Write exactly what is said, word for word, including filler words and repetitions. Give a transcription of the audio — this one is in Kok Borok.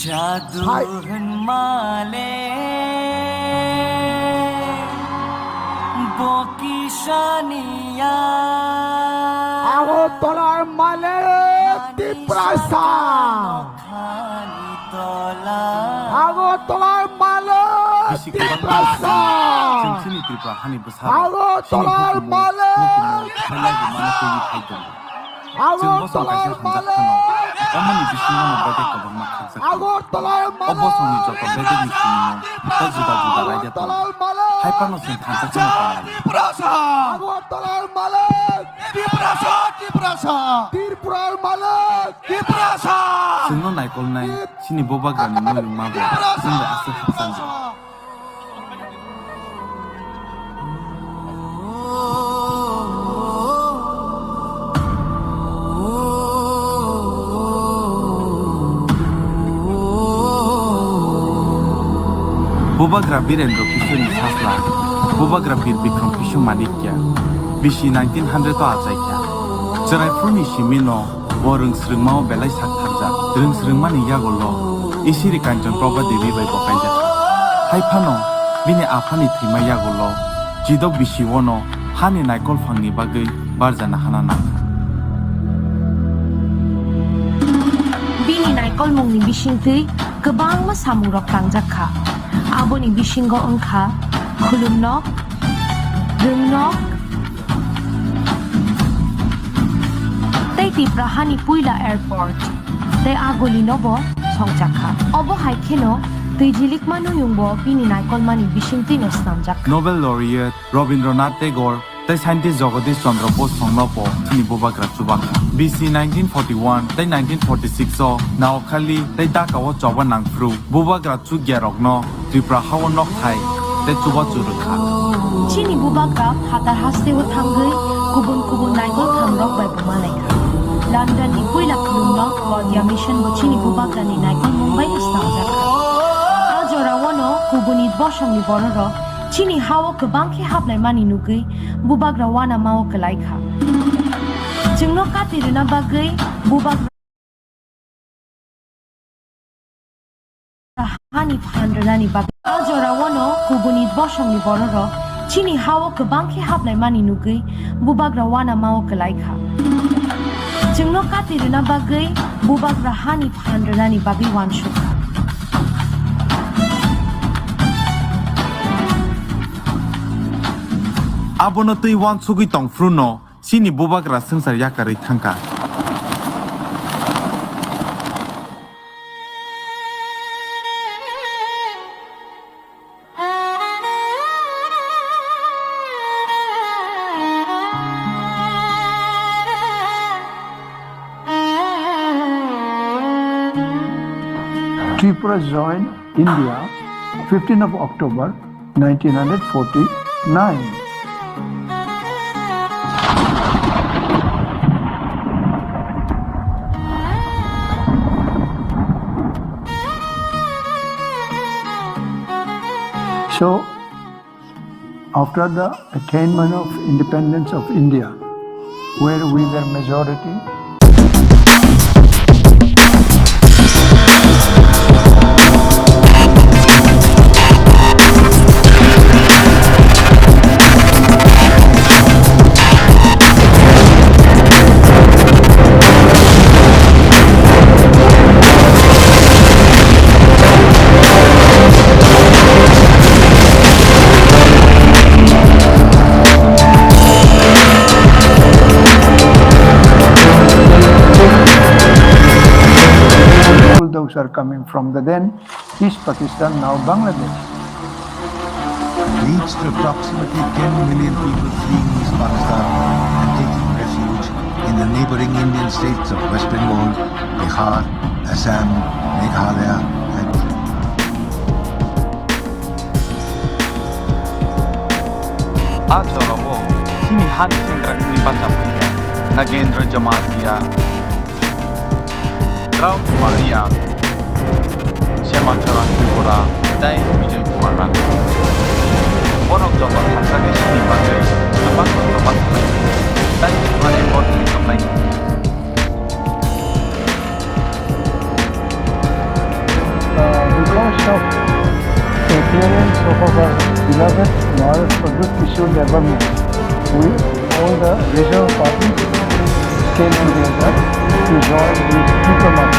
Jadu hai. Hwnmale bo kisaniya. Agartalar male Tiprasa. Agartalar male Bisi kwbangma Tiprasa. Chwng chini Tripura hani bwsarok chini Agartalar hukumu, male hukumu khailai bo mano twiwi phai tongo. Chwng bosong kaisa Agartalar hamjak male phano, omoni bisingo no bedek kwbangma khakjak tongo. Agartalar male O bosongni joto bedekni sinimo tei juda juda raida tongo. Agartalar male Hai phano chwng thansa chwngno tonglai. Tiprasa. Agartalar male Tiprasa, Tiprasa. Tipurar male Tiprasa. Chwngno naikolnai chini bubagrani muyung ma bo chwngno aswk hakchanjak. Bubagra Birendra Kishorni sajla, Bubagra Bir Bikram Kishore Manikya, bisi nineteen hundred o achaikha. Chwraifurni simino Bo rwngsrwngmao belai sak tharjak. Rwngsrwngmani yagulo Isiri Kanchan Prabha Devi bai bo kaijak. Hai phano bini aphani thwima yagulo chidok bisi-o no hani naikol phangni bagwi barjana hana nangkha. Bini naikolmungni bisingtwi kwbangma samungrok tangjak kha. Aboni bisingo wng kha khulumnok, rwngnok, tei Tipra hani puila airport tei a golino bo songchak kha. Obo hai kheno twi jilikma nuyungbo bini naikolmani bisingtwino snamjak kha. Nobel laureate Rabindranath Tagore tei scientist Jagadish Chandra Bose songno bo chini bubagra chuba kha. B C nineteen forty-one tei nineteen forty-six o Noakhali tei Dhaka o choba nangphru bubagra chukyarokno Tripura hao nokthai tei chubachu rwkha. Chini bubagra phatar hasteo thangwi kubun kubun naikol thamrok bai bo malaikha. London ni puila khulumnok Claudia Mission bo chini bubagrani naikolmung bai no snamjak kha. A jorao no kubuni bosongni bororok chini hao kwbang khe haplaimani nugwi bubagra uanamao kwlai kha. Chwngno kati rwna bagwi bubagra hani phan rwnani bagwi. A jorao no kubuni bosongni bororok chini hao kwbang khe haplaimani nugwi bubagra uanamao kwlai kha. Chwngno kati rwna bagwi bubagra hani phan rwnani bagwi uansuk kha. Abono twi uansugwi tongphruno chini bubagra swngchar yakarwi thangkha. Tripura joined India, fifteenth of October, nineteen forty-nine. So, after the attainment of independence of India, where we were majority, Those are coming from the then East Pakistan, now Bangladesh. Reached approximately ten million people fleeing East Pakistan and taking refuge in the neighboring Indian states of West Bengal, Bihar, Assam, Meghalaya, and A jorao chini hani sengkrakni bacha phaiya Nagendra Jamatia, Rao Kumar Riya, Shyamal Charan Tripura tei Vijay Kumar Rana. Borok joto thansa khe chini bagwi kwbang kwbangma khlai tei chwngmani borokni tongnaini. of appearance of our beloved Maharaj Pradyut Kishore Debbarma, we, all the regional parties came together to join this Duta Math.